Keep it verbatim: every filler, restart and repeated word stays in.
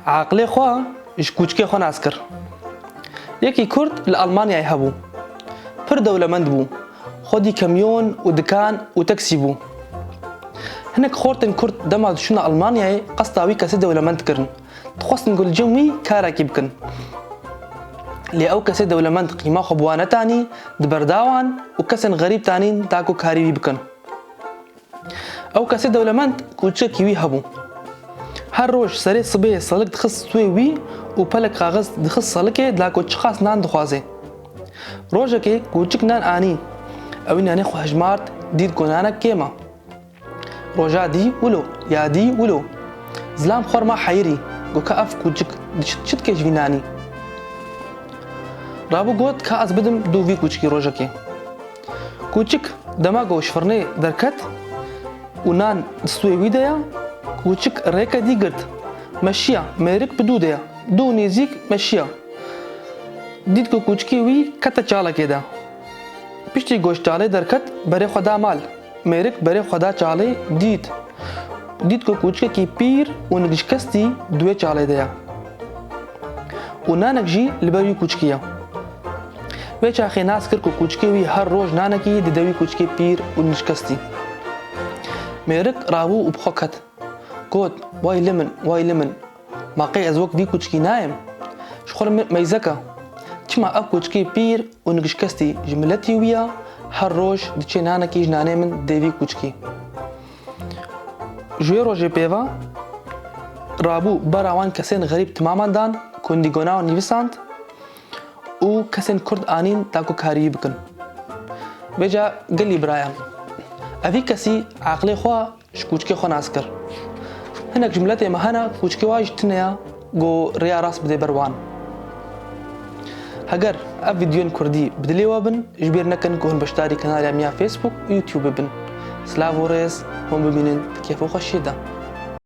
Aqilê xwe ji kûçikê xwe nas kir. Yekî Kurd li Almanyayê hebû. Pir dewlemend bû. Xwedî kamyon û dikan û taksî bû. Hinek xortên Kurd dema diçûne Almanyayê qesta wî kesê dewlemend dikirin. Dixwestin ku li cem wî karekî bikin. Lê ew kesê dewlemend qîma xwe bi wan netanî, di berda wan û kesên xerîb tanîn ta ku karî wî bikin. Ew kesê dewlemend kûçikekî wî hebû. Her roj serê sibê selik dixist stûyê wî û pelek kaxiz dixist selikê dila ku çiqas nan dixwaze. Rojekê kûçik nan anî. Ewî nanê xwe hejmart, dît ku nanek kêm e. Roja dî wilo, ya dî wilo. Zilam xwe rima heyirî, got ka ev kûçik di çi, çi dike ji vî nanî? Rabû got ka ez bidim dû vî kûçikî rojekê. Kûçik dema ku ji firnê derket û nan di stûyê wî de ya, kûçik rêke dî girt. Meşiya, mêrik bi dû de ya. Dû nêzîk meşiya. Dît ku kûçikê wî kete çalekê de. Piştî ku ji çalê derket, berê xwe da mal. Mêrik berê xwe da çalê, dît. Dît ku kûçikekî pîr û nikşikestî di wê çalê de ye. Û nanek jî li ber wî kûçikî ye. Wê çaxê nas kir ku kûçikê wî her roj nanekî dide wî kûçikê pîr û nikşikestî. Mêrik rabû û bi xwe ket. Got, "Way li min, way li min. Ma qey ez wek vî kûçikî nayêm? Ji xwe re mi-, meyzek e. Çima ev kûçikê pîr û nikişkestî ji miletî wî ya, her roj diçê nanekî ji nanê min dê vî kûçikî?" Ji wê rojê pê ve rabû bera wan kesên xerîb timaman dan, kundîgona wan nivîsand û kesên Kurd anîn ta ku karî wî bikin. Vêca gelî birayan, evî kesî aqilê xwe ji kûçikê xwe nas kir. Hinek ji miletê me hene kûçikê wan jî tune ya ku rêya rast bidê ber wan. Heger ev vîdeoyên kurdî bi dilê we bin, ji bîr nekin ku hûn beşdarî kanalê me ya Facebook û YouTube bin. Silav û rêz, hûn bimînin di kêf û xweşiyê de.